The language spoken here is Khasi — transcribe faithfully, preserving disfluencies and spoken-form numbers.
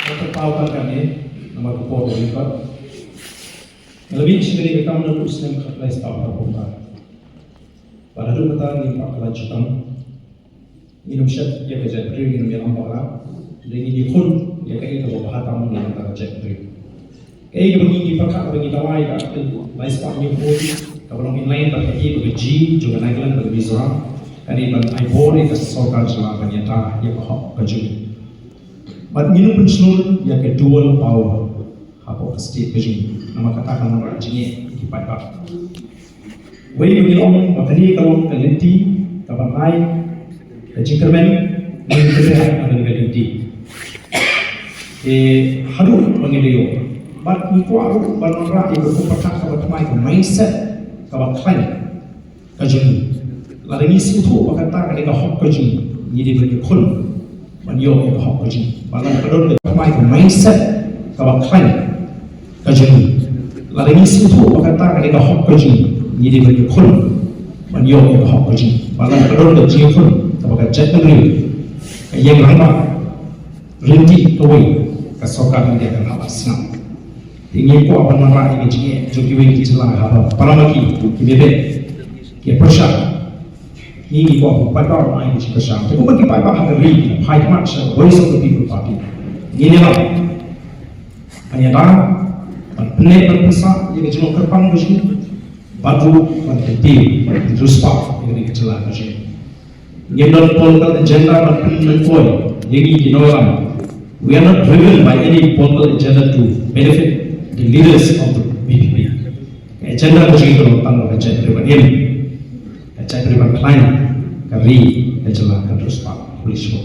Ka paw tang kane namar ka por ka dei pat. Nga la mih sha kane ka kam naduh u snem khatlai spah phra phew phra. Bad haduh mynta ngim pat kylla jutang. Ngin ym shet ïa ka jaitbynriew, ngin ym ïalam bakla. Hynrei ngin ïakhun ïa kaei kaba bha tam na ka bynta ka jaitbynriew. Kaei kaba ngi ngi pyrkhat, kaba ngi dawa ïa ka Article lai spah hynñiew phew, kaba long inline bad kaei kaba ka G jong ka Nagaland bad ka Mizoram, ka dei ban ai bor ïa ka sorkar jylla ban ïada ïa ka hok ka jong ngi. Bad ngin ym pynshlur ïa ka dual power hapoh ka state ka jong ngi. Namar kata ka wanrah jingeh ïa ki paidbah. Wei ba ngi ong ba kane ka long ka lynti kaba ai ka jingkyrmen, ngi kyrmen ha kane ka lynti. Te haduh ba ngi la ïoh, bad ngi kwah ruh ban wanrah ïa ka pyrkhat kaba thymmai, ka mindset kaba khlaiñ ka jong ngi. Lada ngi sngewthuh ba kata ka dei ka hok ka jong ngi, ngi dei ban ïakhun ban ïoh ïa ka hok ka jong ngi. Bad lada ka don ka thymmai, ka mindset kaba khlaiñ ka jong ngi. Lada ngi sngewthuh ba kata ka dei ka hok ka jong ngi, ngi dei ban ïakhun ban ïoh ïa ka hok ka jong ngi. Bad lada ka don ka jingïakhun kaba ka jaitbynriew, ka ïeng rangbah, ryntih kawei, ka sorkar India kan hap ban sngap. Te ngi kwah ban wanrah ïa ka jingeh jong kiwei ki jylla haba para ma ki, ki mih beit, ki pyrshah. Ngi ngi kwah ban paidbah ban ai ka jingpyrshah. Te kumba ki paidbah ha ka ri ki phai khmat sha Voice of the People Party, ngi ïalam ban ïada, ban pynneh ban pynsah ïa ka jinglong kyrpang ka jong ngi, bad ruh ban kyntiew, ban riewspah ïa ka jylla ka jong ngi. Ngim don political agenda ban pynmynpoi ïa ngi ki nongïalam. We are not driven by any political agenda to benefit the leaders of the V P P. Ka agenda ka jong ngi ka long tang ba ka jaitbynriew ban im, ka jaitbynriew ban khlaiñ, ka ri, ka jylla kan riewspah. Khublei shibun.